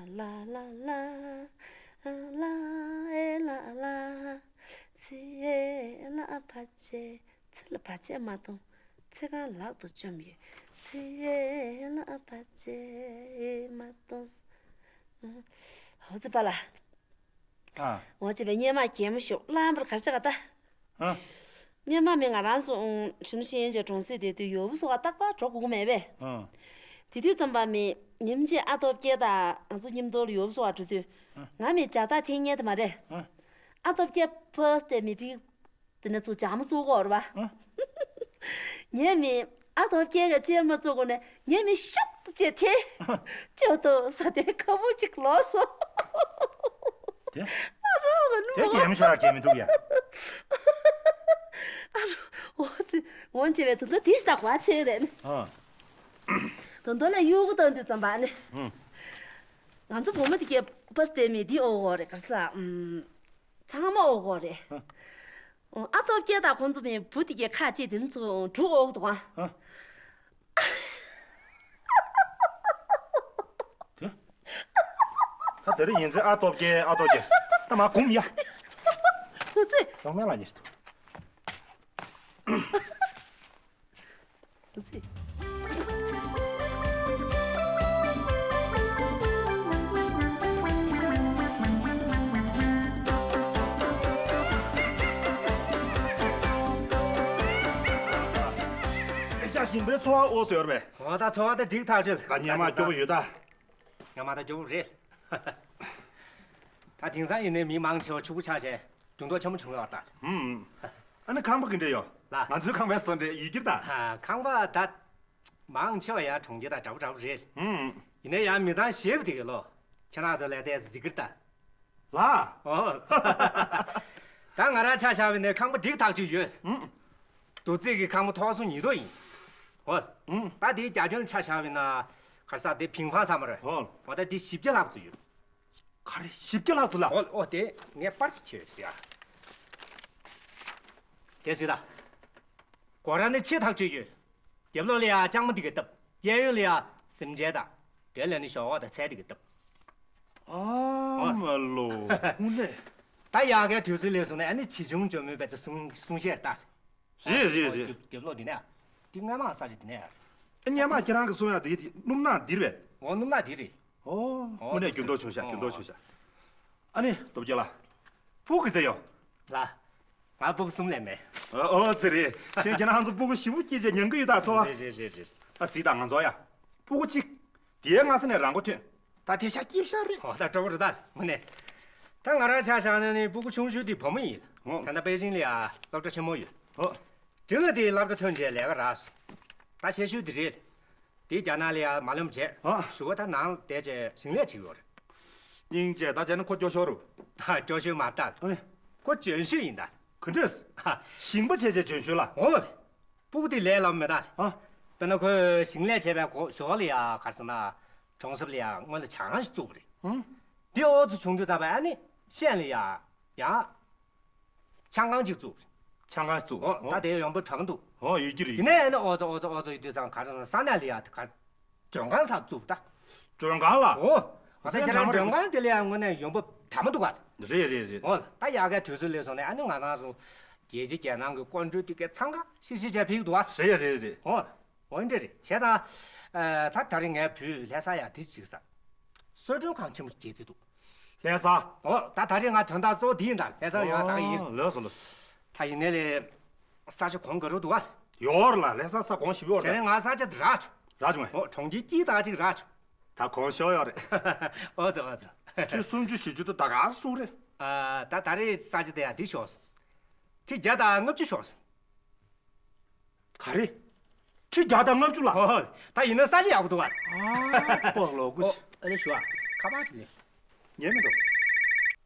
ལ་ལ་ལ། ཨ་ལ་ཨེ་ལ་ལ། ཚེ་ལ་བ་ཅེ། ཚེ་ལ་བར་ཆད་མ་གཏོང་། ཚེ་གང་ལག་ཏུ་བཅོམ་ཡོད། ཚེ་ལ་བར་ཆད་མ་གཏོང་། ཨ། ཧོ་ཙི་པ་ལ། ཨ། འོ་ཅེ་བའི་སྙན་མ་གད་མོ་ཤོག་ལམ་པར་གར་ཆ་ག་ད། ཨ། སྙན་མ་མི་ང་རང་ཚོ་གཞོན་ནུ་ཤེས་ཡོན་ཅན་གྲོང་གསེབ་དེ་དུས་ཡོལ་བུ་སོ་བ་རྟག་པར་འགྲོ་དགོས་ཀྱི་མེད་པས། ཨ། དེ་དུས་ཙམ་པ་མི་ཉིམ་ཅེ་ཨ་སྟོབས་སྐྱེ་དང་ང་ཚོ་མཉམ་དུ་ལ་ཡོལ་བུ་སོ་བ་འགྲོ་དུས། ཨ། ང་མི་ཇ་རྟག་འཐེན་མཁན་དེ་མ་རེད། ཨ། ཨ་སྟོབས་སྐྱེ་ཕར་སྟེ་མི་ཕི། དེ་ནས་ཚུར་ཇག་མ་བཙུགས་གོ་རེད་པ། ཨ། ངས་མི་ཨ་ཐོབ་སྐྱེ་ག་ཅེས་མ་བཙུགས་གོ་ནས་ངས་མི་ཤོག་ཏུ་བྱས་ཐེ། ཨ། ཅོ་ཏོ་ས་དེ་ཁ་བུ་ཅིག་ལོག་སོང་། དེ། ཨ་རོ་ག་ནུ་དེ་མ། གེ་མི་ཤོར་གེ་མི་འདུག་ཡ། ཨ་རོ། འོ་ཙི། འོན་ཆེ་བས་དོན་དུ་དེ་ཤ་བ་ཚེ་རེད། ཨ། དོན་དུ་ལ་གཡུག་གུ་བཏང་དུས་ཙམ་པ་ནི། ཨ། ང་ཚོ་བུ་མོ་དེ་གས་པ་སྟེ་མི་དེ་ཨོ་གོ་རེད་གར་ས། ཨམ། ཚང་མ་ཨོ་གོ་རེད། ཨ། ཨ་སྟོབས་སྐྱེ་དང་ཁོང་ཚོ་མི་བུ་དེ་གས་ཁ་ཅིག་དེ་ཚོ་འབྲུ་ཨོ་གོ་འདུག་ཨ། ཨ། དེ། ད་དེ་རིང་ཡིན་ཚེ་ཨ་སྟོབས་སྐྱེ་ཨ་སྟོབས་སྐྱེ། ད་མ་གུམ་ཡ། ཨོ་ཙི། ཡོང་མེད་ལ་ཉེ་ཞིག་ཏུ། ཨོ་ཙི། ཨེ་ཤ་ཞིང་པའི་འཚོ་བ་འོག་སུ་ཡོད་པས། འོ་ད་འཚོ་བ་ད་འགྲིག་ཐག་ཆོད། ད་ཉི་མ་སྐྱོ་པོ་ཡོད་ད། ཉི་མ་ད་སྐྱོ་པོ་རེད། ད་དེང་སང་ཡིན་ནའི་མི་མང་ཆེ་བ་ཕྱུག་པོ་ཆགས་བྱས་འགྱུར་ལྡོག་ཆེན་པོ་བྱུང་ཡོད་པ་ད། ཧུམ། ཨ་ནི་ཁང་པ་གི་འདྲ་ཡོད། ལ། ང་ཚོའི་ཁང་པའི་བཟོ་འདྲ་ཡི་གེར་ད། ཧ། ཁང་པ་ད། མང་ཆེ་བ་ཡང་གྲོང་ཁྱེར་དང་འདྲ་པོ་འདྲ་པོ་རེད། ཧུམ། ཡིན་ནའི་ཡང་མི་ཚང་ཞེ་པོ་དེ་གི་ལོ། ཁྱེད་རང་ཚོ་ལས་དེ་ཟི་གིར་ད། ལ། ཨོ། ད་ང་རང་ཆ་བཞག་པ་ཡིན་ན་ཁང་པ་འགྲིག་ཐག་ཆོད་ཡོད། ཨང་། རྡོ་རྩིག་གི་ཁང་པ་ཐོག་སོ་ཉིས་ཐོག་ཡིན། ཨོ། ཨང་། ད་དེའི་རྒྱ་ཁྱོན་ཆ་བཞག་པ་ཡིན་ན་ག་རེ་ཟ། དེ་ཕིང་ཕང་ས་མ་རེད། ཨོ། འོ་ད་དེ་བཞི་བརྒྱ་ལྷག་ཙམ་ཡོད། ག་རེ་བཞི་བརྒྱ་ལྷག་ཙམ་ལ། ཨོ་ཨོ། དེ་ངས་པར་ཅིག་བྱས་ཟེར་ཡ། དེ་ཟེར་ད། སྒོ་ར་ནི་ཆེ་ཐག་ཆོད་ཡོད། རྒྱབ་ལོགས་ལ་ཡ་ལྕང་མ་འདི་གས་བཏབ། གཡས་གཡོན་ལ་ཡ་སེམས་ཅན་དང་། དེ་ལ་ནི་ཞོགས་ཀ་དང་ཚལ་འདི་གས་བཏབ། ཨ་མ་ལོ། ཧུ་ལེ། ད་ཡ་གའི་དུས་ཚོད་ལས་སོང་ན་ཨ་ནི་ཆེ་ཆུང་འཇོན་མོའི་བེད་དེ་གསུང་གསུང་བཤད་ལྟ། རེད་རེད་རེད། རྒྱབ་ལོགས་འདི་ནས། འདི་སྔ་མ་ས་ཆ་འདི་ནས། ཨ་སྔ་མ་ཁྱེད་རང་གིས་གསུང་ཡ་འདི་སྣུམ་ནག་འདི་རེད་པས། འོ་སྣུམ་ནག་འདི་རེད། ཨོ་དངོས་གནས་འགྱུར་ལྡོག་བྱུང་ཤག་འགྱུར་ལྡོག་བྱུང་ཤག་ཨ་ནི་སྟོབས་རྒྱལ་ལགས། སྤུ་གུ་ཚེ་ཡོད། ལགས། ང་སྤུ་གུ་གསུམ་ལས་མེད། ཨོ་ཙི་རེད། གཞན་ཁྱེད་རང་ཚོ་སྤུ་གུ་བཞི་པོ་སྐྱེས་རྗེས་ཉམས་ཀྱི་ཡོད་ད་ཚོ། རེད་རེད་རེད་རེད། ཨ་གཟིགས་དང་ང་ཚོ་ཡ། སྤུ་གུ་གཅིག་དེའི་སྔ་ས་ནས་རང་མགོ་ཐོན། ད་དེ་ཤ་སྐྱིབ་ཤ་རེད། ཨོ་ད་སྤྲོ་པོ་རེད་ད་དངོས་གནས། ད་ང་རང་ཆ་བཞག་ན་ནི་སྤུ་གུ་ཆུང་ཤོས་དེ་བུ་མོ་ཡིན། ཨོ། ད་ལྟ་པེ་ཅིང་ལ་ཡ་སློབ་གྲྭ་ཆེན་མོ་ཡོད། ཨོ། འབྲིང་བ་དེ་སློབ་གྲྭ་ཐོན་རྗེས་ལས་ཀ་རག་སོང་། ད་ཆེ་ཤོས་དེ་རེད། དེ་རྒྱ་ནག་ལ་ཡ་མ་ལམ་བྱས། ཨ། གཞུག་གུ་ད་ནང་བསྡད་བྱས་ཞིང་ལས་བྱེད་ཀྱི་ཡོད་རེད། སྙིང་རྗེ། ད་བྱས་ན་ཁོ་སྐྱོ་ཤོས་རེད། ད་སྐྱོ་ཤོས་མ་རེད་ད། ཨ་ནི། ཁོ་འཇོན་ཤོས་ཡིན་ད། ག་འདྲས། ཧ། ཞིང་པ་བྱས་བྱས་འཇོན་ཤོས་ལ། འོ། སྤུ་གུ་དེ་ལས་སླ་མོ་མེད་ད། ཨ། དཔེར་ན་ཁོས་ཞིང་ལས་བྱས་པའི་གོ་ཞོར་ལ་ཡ་ག་རེ་ཟེར་ན། གྲོང་གསེབ་ལ་ཡ་སྔོན་ལ་ཇ་ཁང་ཞིག་བཙུགས་པ་རེད། ཨང་། དེ་ཨོ་ཙི་བྱུང་དུས་ཙམ་པ་ཨ་ནི་ཤན་ལ་ཡ། ཡ། ཆང་ཁང་ཅིག་བཙུགས། ཆང་ཁང་བཙུགས། ཨོ་ད་དེ་ཡོང་འབབ་འདྲ་མོ་འདུག་ཨོ་ཡོད་ཀྱི་རེད། དེ་ནས་ཨ་ནི་ཨོ་ཙི་ཨོ་ཙི་ཨོ་ཙི་ཡོད་དུས་ཙང་ག་རེ་ཟེར་ན་ས་གནས་ལ་ཡ་དེ་ག་མགྲོན་ཁང་ཟེར་བཙུགས་ད། མགྲོན་ཁང་ལ། ཨོ། ཨ་ད་ཁྱེད་རང་མགྲོན་ཁང་དེ་ལ་ཡང་དངོས་གནས་ཡོང་འབབ་འདྲ་མོ་འདུག་ག་རེད་རེད་རེད། ཨོ་ད་ཡ་གའི་དུས་ཚོད་སླེབས་སོང་ནས་ཨ་ནི་ང་རང་ཚོ་རྒྱལ་སྤྱི་རྒྱལ་ནང་གི་སྐུ་མགྲོན་དེ་གའི་འཚང་ཁ་ཤིག་ཤིག་བྱས་ཕེབས་འདུག་ག་རེད་རེད་རེད། ཨོ། འོ་འདྲ་རེད། བྱས་ཙང་། ཨ། ད་ད་རེས་ངའི་བུས་ལྷ་ས་ཡ་དེ་ཅིག་ཟ། གསོལ་མགྲོན་ཁང་ཆེན་པོ་རྒྱག་རྩིས་འདུག་ལྷ་ས། ཨོ་ད་ད་རེས་ང་དོན་དག་གཙོ་བོ་དེ་ཡིན་ད། ལྷ་སར་ཡོང་ཡ་ད་ག་ཡིན། ཨོ་ལགས་སོ་ལགས་སོ། ད་ཡིན་ནའི་ལས། ས་ཆ་གོང་ག་རུ་འདུག་ག་ཡོད་རེད་ལ། ལྷ་ས་ས་གོང་ཞེ་པོ་ཡོད་དེ་རེད། ནས་ང་ས་ཆ་དེ་རག་བྱུང་། རག་བྱུང་ངས། ཨོ་གྲོང་ཁྱེར་དཀྱིལ་དག་ཅིག་རག་བྱུང་། ད་གོང་ཤོར་ཡོད་རེད། ཨོ་ཙི་ཨོ་ཙི། ཁྲི་སུམ་ཅུ་བཞི་བཅུ་དེ་ད་ག་སུ་རེད། ཨ། ད་ད་རེས་ས་ཆ་དེ་ཡ་འདི་ཤོར་སོང་། ཁྲི་བརྒྱ་དང་ལྔ་བཅུ་ཤོར་སོང་། ག་རེ། ཁྲི་བརྒྱ་དང་ལྔ་བཅུ་ལ། ཨོ། ད་ཡིན་ན་ས་ཆ་ཡག་པོ་འདུག་ག་ཨ་པ་ལོ་ཀུ། ཨོ། ཨ་ནི་ཞུ་ཨ། ཁ་པར་ཅིག་སླེབས་སོང་། ཉན་མི་འདུག་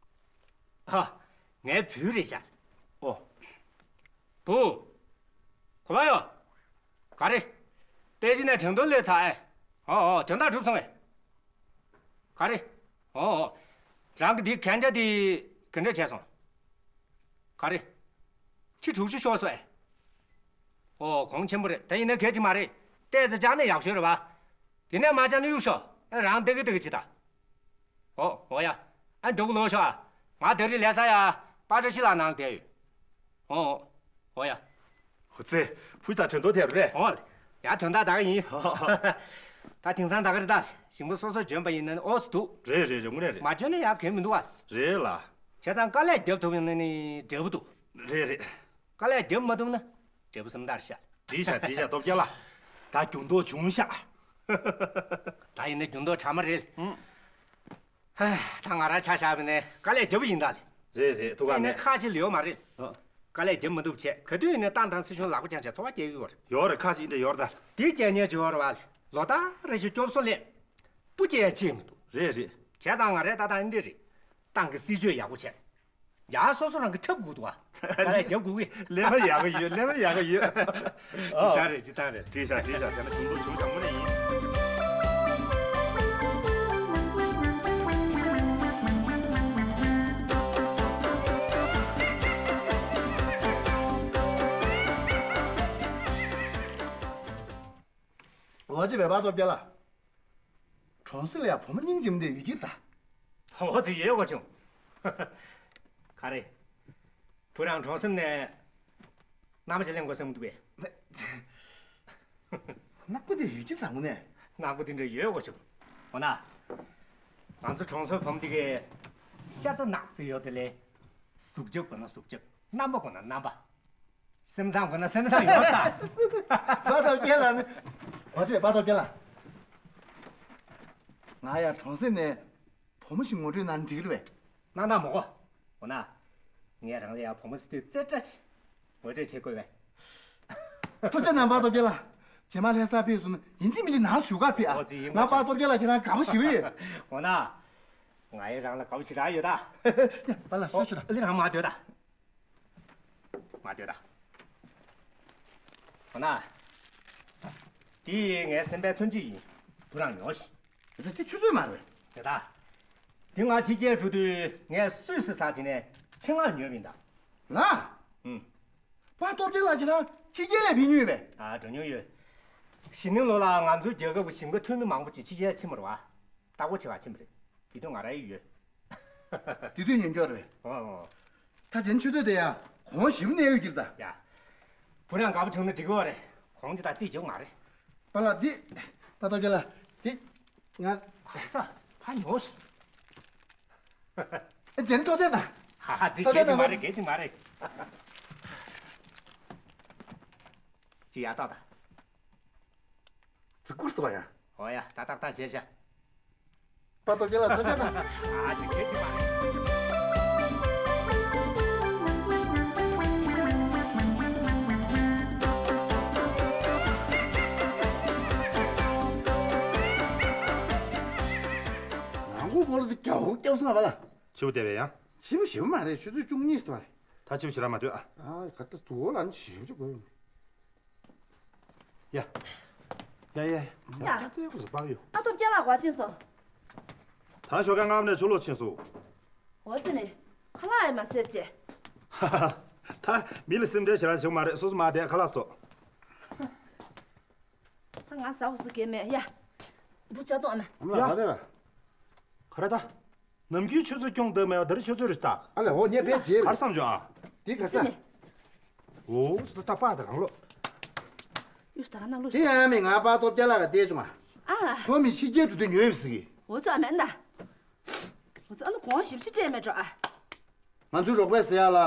ཧ། ངའི་བུ་རེད་ཤག་ཨོ། བུ། གོ་བ་ཡོད། ག་རེ། པེ་ཅིན་ནས་ཁྲེང་ཏུའུ་སླེབས་ཚར་ཨེ། ཨོ་ཨོ་དོན་དག་གྲུབ་སོང་ཨེ། ག་རེ། ཨོ་ཨོ། རང་གི་དེ་གན་རྒྱ་དེ་ག་འདྲ་བྱས་སོང་། ག་རེ། ཁྲི་དྲུག་ཅུ་ཤོར་སོང་ཨེ། ཨོ་གོང་ཆེན་པོ་རེད། ད་ཡིན་ན་གལ་ཆེ་མ་རེད། ཏོག་ཙམ་བཅག་ན་ཡག་ཤོས་རེད་བ། དེ་ནས་མ་བཅག་ན་གཡུག་ཤོག་ཨེ་རང་ལྟ་གི་ལྟ་གི་བྱེད་ད། ཨོ་ཨོ་ཡ། ཨ་འགྲོ་གི་ལོག་ཤོག་ཨ། ང་ད་རེས་ལྷ་ས་ཡ་པ་ཏྲ་ཤི་ལ་ནང་བསྡད་ཡོད། ཨོ་ཨོ་ཡ། ཧུ་ཙེ། བུ་དང་དྲན་ཐོ་དེ་རུ་རེད། ཨོ། ཡ་དོན་དག་ད་ག་ཡིན། ད་དེང་སང་ད་ག་རེད་ད། ཞིང་པ་སོ་སོ་འཇོན་པ་ཡིན་ན་ཨོ་སི་འདུག་རེད་རེད་རེད། དངོས་གནས་རེད། མ་འཇོན་ན་ཡ་གལ་མི་འདུག་ཨ། རེད་ལ། བྱས་ཙང་དཀའ་ལས་རྒྱབ་ཐུབ་ཡོང་ན་ནི་འབྲས་བུ་འདུག་རེད་རེད། དཀའ་ལས་རྒྱབ་མ་ཐུབ་ན་འབྲས་བུ་སུམ་རྟགས་རེད་ཤག་བྲིས་ཤག་བྲིས་ཤག་སྟོབས་རྒྱལ་ལགས། ད་འགྱུར་ལྡོག་བྱུང་ཤག་ད་ཡིན་ན་འགྱུར་ལྡོག་གྲ་མ་རེད། ཨང་། ཧ། ད་ང་རང་ཆ་བཞག་པ་ཡིན་ན་དཀའ་ལས་རྒྱབ་པ་ཡིན་ད་ལེ། རེད་རེད། ཐུགས་ཁག་ཡིན་ན་མེད། ཁག་ཅིག་ལ་ཡོད་མ་རེད། ཨ། དཀའ་ལས་རྒྱབ་མ་ཐུབ་བྱས་ག་དུས་ཡིན་ན་ཏང་དང་སྲིད་གཞུང་ལག་པ་བརྐྱངས་བྱས་འཚོ་བ་སྐྱེལ་གྱི་ཡོད་རེད། ཡོད་རེད། ཁག་ཅིག་འདྲ་ཡོད་རེད་ད། འདི་རྒྱལ་གཉེར་བྱེད་ཡོད་རེད་བ་ལེ། ལོ་ལྟར་རེ་བཞིན་སྐྱོབ་གསོ་སླེབས། སྤུ་རྒྱལ་ཡ་ཆེ་མི་འདུག་རེད་རེད། བྱས་ཙང་ང་རའི་ལྟ་སྟངས་འདི་རེད། ཏང་གི་སྲིད་ཇུས་ཡག་པོ་བྱས། ཡ་སོ་སོ་རང་གི་འཁྲབ་དགོས་འདུག་ཨ། ཡ་ལས་རྒྱབ་དགོས་གི། ལས་ཀ་ཡག་གི་ཡོད། ལས་ཀ་ཡག་གི་ཡོད། ཇི་ལྟར་རེད་ཇི་ལྟར་རེད། བྲིས་ཤག་བྲིས་ཤག་བྱས་ན་གྱོང་ཐུག་བྱུང་ཤག་དངོས་གནས་ཡིན། ལོ་གཅིག་པའི་པ་ཏོ་རྒྱལ་ལགས། གྲོང་གསེབ་ལ་ཡང་བུ་མོ་སྙིང་རྗེ་མོ་དེ་ཡོད་ཀྱི་རེད་ད། འོ་ཙི་ཡོད་གོ་བྱུང་། ག་རེ། བུ་རང་གྲོང་གསེབ་ནས་ནག་པོ་ཅིག་ལེན་དགོས་བསམ་གི་འདུག་པས། ནག་པོ་དེ་ཡོད་ཀྱི་རེད་ད་དངོས་གནས། ནག་པོ་དེ་འདྲ་ཡོད་གོ་བྱུང་། འོ་ན། ང་ཚོ་གྲོང་ཚོའི་བུ་མོ་དེ་གས་ཤ་ཚ་ནག་ཚ་ཡོད་དེ་ལས། གཟུགས་རྒྱབ་དགོས་ན་གཟུགས་རྒྱབ། རྣམ་པ་དགོས་ན་རྣམ་པ། སེམས་བཟང་དགོས་ན་སེམས་བཟང་ཡོད་ད། པ་ཏོ་རྒྱལ་ལགས་ནི། འོ་ཙི་པ་ཏོ་རྒྱལ་ལགས། ང་ཡང་གྲོང་གསེབ་ནས་བུ་མོ་ཞིག་ངོ་སྤྲོད་གནང་ན་འགྲིག་གི་རེད་པས། གནང་དང་མོ་གོ། འོ་ན། ངས་རང་ལ་ཡང་བུ་མོ་ཟེར་དུས་རྩེ་གྲ་ཞིག་ངོ་སྤྲོད་བྱེད་དགོས་པས། ཐུགས་རྗེ་གནང་པ་ཏོ་རྒྱལ་ལགས། རྗེས་མ་ལྷ་ས་ཕེབས་སོང་ན་ཡིན་གཅིག་མིན་གཅིག་ནང་བཞུགས་ག་ཕེབས་ཨ། འོ་ཙི་ཡིན་ང་པ་ཏོ་རྒྱལ་ལགས་ཁྱེད་རང་དགའ་པོ་ཞེ་པོ་ཡོད། འོ་ན། ང་ཡི་རང་ལ་དགའ་པོ་ཞེ་དྲག་ཡོད་ད། ཡ་པ་ལགས་གསོལ་ཞུ་ད། ཨ་ལི་རང་མ་སྡོད་ད། མ་སྡོད་ད། འོ་ན། འདི་ངའི་སེམས་པའི་མཚོན་བྱེད་ཡིན། བུ་རང་ཉོ་ཞིག་དེ་དེ་ཆུ་ཚོད་མ་རེད། དེ་ད། འདི་ང་ཕྱི་རྒྱལ་འགྲོ་དུས་ངས་སུད་སི་ས་དེ་ནས་ཆེད་མངགས་ཉོས་པ་ཡིན་ད། ལ། ཨུམ། པ་ སྟོབས་རྒྱལ་ལགས་ཁྱེད་རང་ཕྱི་རྒྱལ་ལ་ཕེབས་མྱོང་ཡོད་པས། ཨ། འགྲོ་མྱོང་ཡོད། གཞེས་ནིང་ལོ་ལ་ང་ཚོའི་རྒྱལ་ཁབ་ཀྱི་ཞིང་ཁ་ཐོན་མི་མང་པོ་ཅིག་ཕྱི་རྒྱལ་ཕྱིན་པ་རེད་བ། བདག་པོ་བྱེད་ག་ཕྱིན་པ་རེད། ཡིད་རྟོན་ང་རང་ཡོད། དེ་དུས་ཉན་སྐྱོར་རེད། ཨོ། ད་ཅན་ཆུ་ཚོད་དེ་ཡ་གོང་ཞིབ་གནས་ཡོད་ཀྱིར་ད། ཡ། བུ་རང་དགའ་པོ་བྱུང་ན་འགྲིག་གི་རེད། གོང་ཅི་ད་རྩིས་རྒྱུག་མ་རེད། པཱ་ལགས་འདི། པཱ་སྟོབས་རྒྱལ་ལགས་འདི། ང་། ག་ས། ཧ་ཉོ་ཤི། ཨ། ཅན་ཐུགས་རྗེ་གནང་། ཧ་ཧ། རྩིས་ཐུགས་རྗེ་གལ་ཆེ་མ་གནང་། རེད། གལ་ཆེ་མ་རེད། ཅི་ཡ་ཏག་ཏག་ཙི་ཀུར་ཏོ་ཡ། ཨོ་ཡ། ཏག་ཏག་ཏག་བྱས་བྱ། པཱ་སྟོབས་རྒྱལ་ལགས་ཐུགས་རྗེ་གནང་། ཨ་ཙི་གལ་ཆེ་མ་རེད། ང་མགོ་བོར་དུ་རྒྱ་ཧོ་སྐྱབས་སོང་བ་ལ། ཕྱི་པོ་བསྡད་པས་ཡང་། ཕྱི་པོ་ཞིབ་མ་རེད། ཆུ་ཚོད་བཅུ་གཉིས་ཙམ་རེད། ད་ཕྱི་པོ་ཞིག་ར་མ་སྡོད་ཨ། ཨ། ག་ད་དུ་བ་ལ་ནི་ཞིབ་ཅིག་དགོས་ཡོད། ཡ། ཡ་ཡ་ཡ། ཡ། ཁྱེད་ཚོའི་སྐུ་གཟུགས་སྤང་ཡོད། ཨ་སྟོབས་རྒྱལ་ལགས་ག་ཕྱིན་སོང་། ད་ཞོགས་ཀ་སྔ་མོ་ནས་ཕྱི་ལོགས་ཕྱིན་སོང་། འོ་ཙི་མི། ཁ་ལག་ཡང་མ་བཟས་བྱས། ཧ་ཧ། ད་མི་ལ་སེམས་ཁྲལ་བྱེད་རང་བྱེད་མ་རེད། སོ་སོ་མ་བསྡད་ཁ་ལག་ཟོ། ད་ང་ཟ་བ་ཟ་གེ་མེད་ཡ། འབུ་ཆ་གཏོང་ཨ་མ། ཨ་མ་ལགས་ག་རེ་བ། ག་རེ་ད། ནམ་རྒྱུན་ཆུ་ཚོད་སྐྱོང་བསྡད་མེད་པ་ད་རེས་ཆུ་ཚོད་རེ་ལྟ། ཨ་ལས་འོ་ངས་བེད་རྗེས། གར་བསམ་བྱུང་ཨ། འདི་ག་ས། ཙི་མི། འོ་ད་ད་པ་ད་གང་ལོ། ཡུས་ད་ག་ན་ལོ། དེ་ཡང་མི་ང་པཱ་སྟོབས་རྒྱལ་ལགས་ཀྱི་བལྟས་བྱུང་ཨ། ཨ། ཁོ་མི་ཕྱི་རྒྱལ་འགྲོ་དུས་ཉོས་ཡོད་ཟིག་འོ་ཙི་ཨ་མེད་ད། འོ་ཙི་ཨ་ནི་གོང་ཞིབ་ཅིག་སྤྲད་མེད་འགྲོ་ཨ། ང་ཚོའི་རོགས་པས་ཟེར་ཡ་ལ།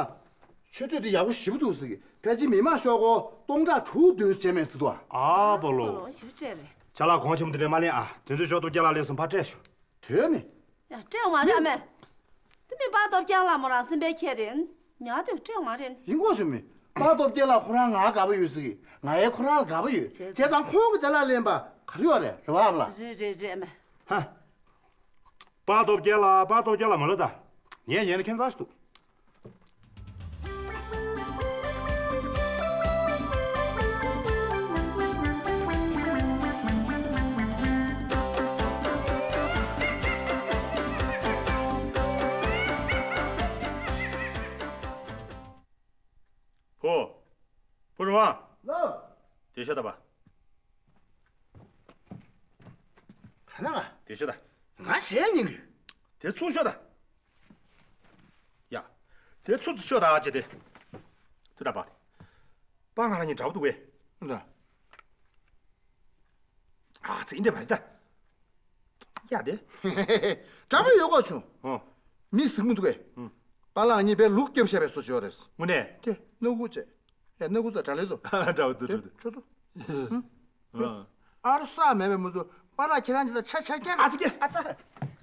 ཆུ་ཚོད་དེ་ཡག་པོ་ཞེ་པོ་འདུག་ཟེར་གི། ཕལ་ཆེར་མི་མང་ཤོག་སྒོར་སྟོང་ཕྲག་དྲུག་བདུན་བྱས་མེད་ཟེར་འདུག་ཨ། ཨ་པ་ལོ། ཞེ་པོ་སྤྲད་རེད། ཅ་ལག་གོང་ཆེན་པོ་དེ་འདྲ་མ་ལེན་ཨ། དེ་ཚོའི་ཤོག་ཐོག་རྒྱ་ལག་ལས་སོང་ཕར་སྤྲད་ཤོག་དོན་མེད། ཡ་སྤྲད་ཡོང་མ་རེད་ཨ་མས། དེ་མིན་པཱ་སྟོབས་རྒྱལ་ལགས་མོ་རང་སེམས་པའི་ཁྱེད་རེད། ཉག་དུས་སྤྲད་ཡོང་མ་རེད། ཡིན་གོ་ཞུ་མི། པཱ་སྟོབས་རྒྱལ་ལགས་ཁོ་རང་ང་དགའ་པོ་ཡོད་ཟེར་གི། ང་ཡང་ཁོ་རང་ལ་དགའ་པོ་ཡོད། བྱས་ཙང་ཁོང་གི་ཅ་ལག་ལེན་པ་ག་རེ་ཡོད་རེད། རེད་བ་ཨ་མ་ལགས། རེད་རེད་རེད་ཨ་མས། ཧ། པཱ་སྟོབས་རྒྱལ་ལགས། པཱ་སྟོབས་རྒྱལ་ལགས་མ་ལོ་ད། ངས་ཉན་ན་ཁྱད་མཚར་ཞིག་འདུག་བུ། བུ་རུ་དབང་། ལགས། དེ་ཤོད་ད་པ། ད་ན་ང་། དེ་ཤོད་ད། ང་ཞལ་ཉན་གི། དེ་ཚུར་ཤོད་ད། ཡ། དེ་ཚུར་ཤོད་ད་ཅེ་དེ། དེ་ད་པ། པ་ང་རང་གཉིས་འདྲ་པོ་འདུག་གས། འདྲ། ཨ་ཙི་འདྲ་མ་ཤི་ད། ཡ་དེ། འདྲ་པོ་ཡོད་གོ་ཆུང་། ཨོ། མི་གཟིགས་མོ་འདུག་གས། ཨང་། པ་ལགས་གཉིས་པའི་ལུག་སྐྱབས་བཤད་པའི་བཟོ་ཅིག་ཡོད་རེད། དངོས་གནས། དེ་སྣ་ཁུག་བྱས། ཡ་སྣ་ཁུག་ཚོ་དྲ་ལེ་ཚོ། འདྲ་པོ་འདུག་འདྲ་པོ་འདུག་ཆོ་ཚོ། ཨ་རུ་ས་མེད་པའི་མི་ཚོ་པ་ལགས་ཁྱེད་རང་ཅི་ལ་ཆ་ཆ་རྐྱང་ཨ་ཙི་ཀྱེ། ཨ་ཙི།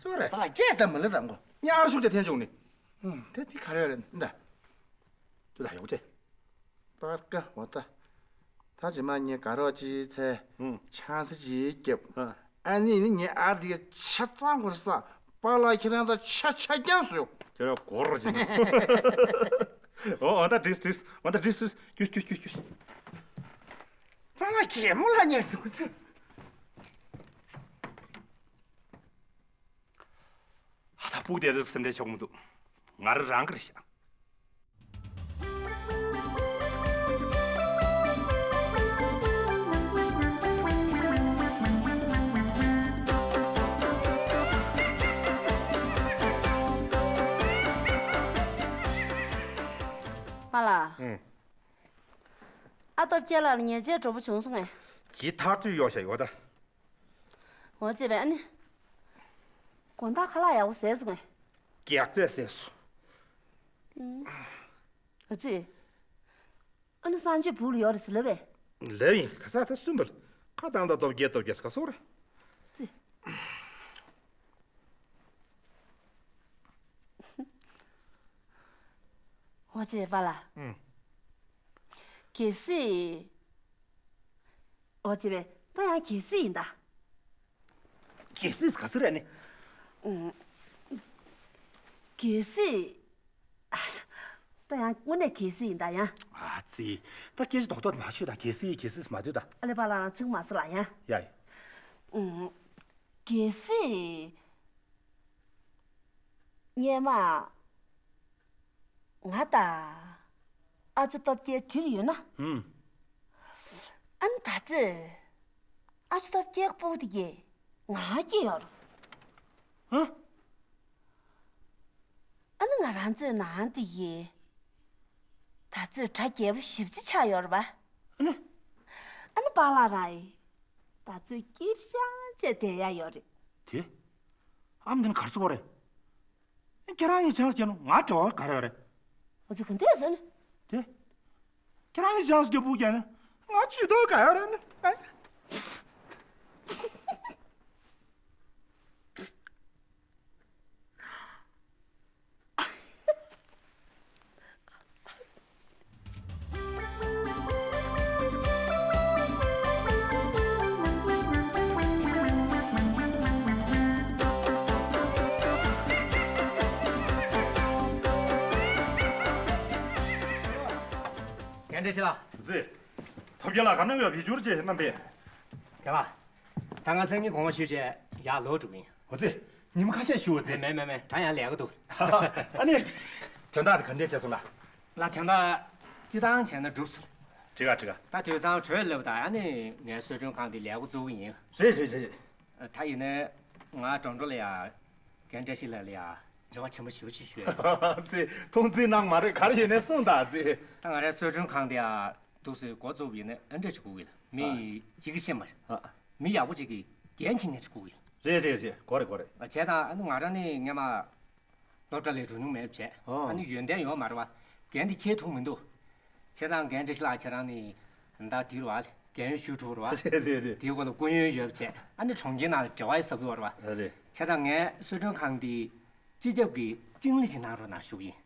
སུ་རེད། པ་ལགས་སྐད་དམ་མི་ལ་དམ་གོ། ཉ་ཨ་རུ་ཤུགས་ཀྱིས་འཐེན་བྱུང་ནི། ཨུམ། དེ་དེ་ག་རེ་རེད་འདི། དུ་ད་ཡོག་ཅེ། པར་ཀ་འོ་ད། ད་ཇི་མ་ངས་དགའ་རོགས་ཅིག་འཚལ། ཨུམ། ཆང་ས་ཅིག་རྒྱབ། ཨ། ཨ་ནི་ནི་ངས་ཨར་དེ་ག་ཆ་ཚང་བར་ས། པ་ལགས་ཁྱེད་རང་ད་ཆ་ཆ་རྐྱང་སུ་ཡོད། དེ་ར་གོ་རོ་ཅི་ན། འོ་འོ་ད་འགྲིག་འགྲིག་འོ་ད་འགྲིག་སུ་ཀྱུ་ཀྱུ་ཀྱུ་ཀྱུ། པ་ལགས་གད་མོ་ལ་ཉན་འདུག་ཚེ། ཨ་ད་སྤུག་དེ་ཚོ་སེམས་ཁྲལ་ཆོག་མི་འདུག་ང་རང་རང་གི་རེད་ཤག་མ་ལ། ཨང་། ཨ་སྟོབས་རྒྱལ་ལགས་ལ་ཉེས་ཆད་འགྲོ་པོ་བྱུང་སོང་ངས། ཇི་ཐག་གཅོད་ཡོད་ཤག་ཡོད་ད། འོ་ཅེ་བས་ཨ་ནི། དགོང་དག་ཁ་ལག་ཡག་པོ་བཟས་སོང་ངས། རྒྱགས་ཚད་བཟས་སོང་། ཨ་ཙི། ཨ་ནི་སང་ཆོས་བུ་ལ་ཡོད་རེད་ཟེར་ལབ་པས། ལབ་ཡིན། ག་ས་ད་སུན་པ་ལ་ཁ་བཏང་ད་སྟོབས་རྒྱལ་སྟོབས་རྒྱལ་ག་སོ་ར། ཙི། འོ་ཅེ་པ་ལ། ཨུམ། གལ་སྲིད། འོ་ཅེ་བས་ད་ཡང་གལ་སྲིད་ཡིན་ད། གལ་སྲིད་ག་ཟེར་རེད་ནི། ཨུམ། གལ་སྲིད། ཨ། ད་ཡང་དངོས་གནས་གལ་སྲིད་ཡིན་ད་ཡང་། ཨ་ཙི། ད་སྐད་ཆ་རྡོག་རྡོག་མ་ཤོད་ད། གལ་སྲིད་གལ་སྲིད་མ་སྡོད་ད། ཨ་ལེ་པ་ལགས་རང་ཚིག་མ་ཟེར་ལ་ཡང་། ཡ་ཡ། ཨུམ། གལ་སྲིད། སྔོན་མ། ང་དང་། ཨ་ཅོ་སྟོབས་རྒྱལ་འགྲིག་ཡོད་ན། ཧུམ། ཨ་ནི་ད་ཚོད། ཨ་ཅོ་སྟོབས་རྒྱལ་སྤུ་གུ་དེ་གས་ང་སྐྱེས་ཡོད་རེད། ཧུམ། ཨ་ནི་ང་རང་ཚོའི་ནང་དེ་གས་ད་ཚོད་གྲ་རྒྱས་པོ་ཞེ་པོ་ཅིག་ཆགས་ཡོད་རེད་པ། ཨ་ནི། ཨ་ནི་པཱ་ལགས་རང་ཡིན། ད་ཚོད་སྐྱིད་ཤང་བྱས་བསྡད་ཡ་ཡོད་རེད། དེ། ཨ་མ་འདི་ནི་ག་རེ་ཟེར་བ་རེད། ཁྱེད་རང་གཉིས་ཆང་ས་བརྒྱབ་ན་ང་འབྲེལ་བ་ག་རེ་ཡོད་རེད། འོ་ཙི་ག་འདྲས་ཟེར་ནི། དེ། ཁྱེད་རང་གཉིས་ཆང་ས་བརྒྱབ་སྤུ་གུ་རྒྱག་ན་ང་ཇུས་གཏོགས་ག་ཡོད་རེད་ནི། རྒན་བཀྲ་ཤིས་ལགས། ཟེ། ཐོབ་རྒྱལ་ལགས། ག་ན་ཡོད། བེད་སྤྱོད་བྱས་རྣམ་པས། རྒན་ལགས། ད་ང་སང་ཉིན་དགོང་མོ་ཞུས་བྱས་ཡར་ལོག་འགྲོ་གི་ཡིན། འོ་ཙི། ཉིན་མོ་ཁ་ཤས་བཞུགས་འོ་ཙི། མེད་མེད་མེད་མེད། ད་ཡང་ལས་ཀ་འདུག་ཨ་ནི། དོན་དག་དེ་ག་འདྲས་བྱས་སོང་ལགས། ལགས། དོན་དག་སྤྱིར་བཏང་བྱས་ན་འགྲུབ་སོང་། འགྲིག་ག་འགྲིག་ག་ད་དུས་སང་གྲོས་ལབ་དང་ཨ་ནི་ངའི་གསོལ་མགྲོན་ཁང་དེ་ལས་འགོ་བཙུགས་ཀྱི་ཡིན། རེད་རེད་རེད། ད་ཡིན་ནའི་ང་ཀྲང་ཀྲོ་ལ་ཡ། རྒན་བཀྲ་ཤིས་ལགས་ལ་ཡ། རེ་བ་ཆེན་པོ་ཞེ་པོ་ཅིག་ཞུ་ཡ། ཙི། ཐུགས་འཛེམ་གནང་མ་རེད། ག་རེ་ཡིན་ནའི་གསུངས་དང་ཙི། ད་ང་རའི་གསོལ་མགྲོན་ཁང་དེ་ཡ། འདུག་སེ་འགོ་བཙུགས་པ་ཡིན་ན་ཨ་འདྲས་ཅིག་དགོས་ཀྱི་ཡོད་ལ། མི་ཡི་ཡི་གེ་ཤེས་མ་རེད། ཨ། མི་ཡག་པོ་ཅིག་གིས་འགན་འཁྱེར་མཁན་ཅིག་དགོས་ཀྱི་ཡོད་ལ། རེད་རེད་རེད། དགོས་རེད་དགོས་རེད། བྱས་ཙང་ཨ་ནི་ང་རང་ནི་སྔས་མ་སློབ་གྲྭ་ལ་འགྲོ་མྱོང་མེད་པ་བྱས། ཨོ། ཨ་ནི་ཡོན་ཏན་ཡོད་མ་རེད་བ། འགན་དེ་འཁྱེར་ཐུབ་མི་འདུག་བྱས་ཙང་རྒན་བཀྲ་ཤིས་ལགས་ཁྱེད་རང་ནི་ཟླ་འདིར་བ་ལ་རྒན་ཡོལ་ཞུ་འགྲོ་རེད་བ། རེད་རེད་རེད། དེའི་སྐོར་ལ་སྐུ་ཡོན་ཡོད་པ་བྱས། ཨ་ནི་གྲོང་ཁྱེར་ནང་ལ་འབྲེལ་བ་ཡོད་ས་དགོས་རེད་བ། རེད། བྱས་ཙང་ངའི་གསོལ་མགྲོན་ཁང་འདི་སྤྱི་ཁྱབ་ཀྱི་ཅིང་ལི་ཞིག་གནང་རོགས་གནང་ཞུ་གི་ཡིན།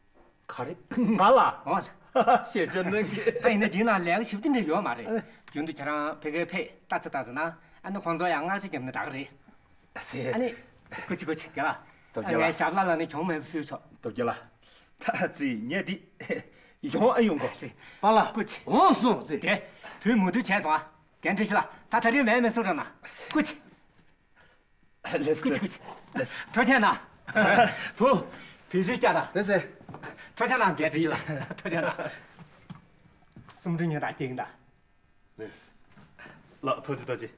ག་རེ། ང་ལ། འོ་ལ། ཞེ་ཞེ་གནང་གི། ད་ཡིན་ན་འདིའི་ནང་ལས་ཀ་ཞིབ་ཏིག་འདྲ་ཡོད་མ་རེད། རྒྱུན་དུ་ཁྱེད་རང་ཕ་གིར་ཕེབས་ལྟ་ཚེ་ལྟ་ཚེ་ན་ཨ་ནི་ཁོང་ཚོ་ཡང་སྔགས་ཆས་བརྒྱབ་ན་ད་ག་རེད། ཨ་ནི། སྐུ་མཁྱེན་སྐུ་མཁྱེན་རྒན་ལགས། སྟོབས་རྒྱལ་ལགས། ངས་ཞབས་ལ་ལ་ནི་གྱོང་མེད་པ་ཕུལ་ཆོག་སྟོབས་རྒྱལ་ལགས། ད་ཙི་ངས་འདི་ཡོང་ཨ་ཡོང་གོ། ཙི། པཱ་ལགས། སྐུ་མཁྱེན། འོང་སོང་ཙི། དེ། བུས་མུ་མཐུད་བྱས་སོང་ཨ། རྒན་བཀྲ་ཤིས་ལགས། ད་ད་རེས་མེད་མེད་གསུང་རོགས་གནང་། སྐུ་མཁྱེན། ལགས་སོ། སྐུ་མཁྱེན་སྐུ་མཁྱེན། ལགས་སོ། ཐུགས་རྗེ་གནང་། བུ། བེད་སྤྱོད་བརྒྱབ་དང་། ལགས་སོ། ཐུགས་རྗེ་གནང་རྒན་བཀྲ་ཤིས་ལགས། ཐུགས་རྗེ་གནང་། སུམ་སྒྲིལ་ཉོན་དང་སྐྱེ་ཡིན་ད། ལགས་སོ། ལགས། ཐུགས་རྗེ་ཐུགས་རྗེ།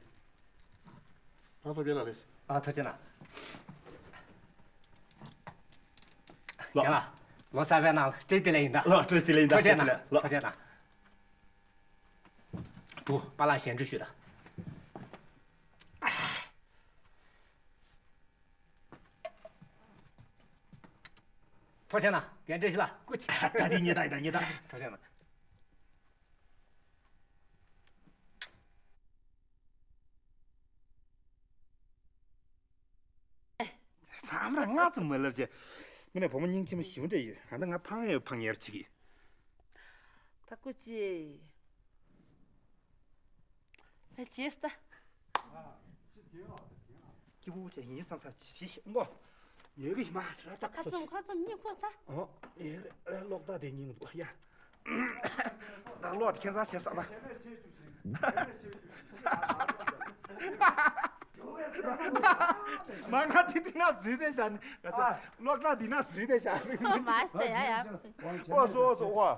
ཨ་ཐུགས་རྗེ་ལགས། ལགས་སོ། ཨ་ཐུགས་རྗེ་གནང་། ལགས། རྒན་ལགས། ལོ་གསར་པའི་ནང་ལ་བཀྲ་ཤིས་བདེ་ལེགས་ཡིན་ད། ལགས། བཀྲ་ཤིས་བདེ་ལེགས་ཡིན་ད། ཐུགས་རྗེ་གནང་། ལགས། ཐུགས་རྗེ་གནང་། བུ། པཱ་ལགས་ཞལ་འདྲི་ཞུས་དང་། ཐུགས་རྗེ་གནང་། རྒན་བཀྲ་ཤིས་ལགས། སྐུ་མཁྱེན། ད་འདི་ཉེ་ད་ཡིན་ད། ཉེ་ད། ཐུགས་རྗེ་གནང་། མཚམས་རེ་ང་ཙམ་མ་ལབ་བྱས། དངོས་གནས་བུ་མོ་སྙིང་རྗེ་མོ་ཞེ་པོ་འདྲ་ཡོད། ཨ་ད་ང་ཕངས་ཡ་ཕངས་ཡ་ཅིག་གིས། ད་སྐུ་མཁྱེན། ཨ་བྱས་ད། སྐྱིད་པོ་བྱས་ཡིན་བསམ་ས་ཞི་ཞི་མགོ། ཡོད་གི་མ་ར་ད་ཁ་བཙུམ་ཁ་བཙུམ་སྙིང་ཁུར་ད། ཨོ། ཨེ་རེད་ཨེ་རེད། གློག་བརྡ་དེ་སྙིང་འདུག་ཡ། ད་གློག་དེ་ཁྱད་མཚར་བྱས་བསམ་ན། མ་ང་དེ་དེ་ན་འཛུལ་བསྡད་བཞག་ནི། ག་ཚ་གློག་བརྡ་དེ་ན་འཛུལ་བསྡད་བཞག་ནི། མ་ཟེར་ཡ་ཡ། ཨོ་སོ་ཨོ་སོ་ཨོ།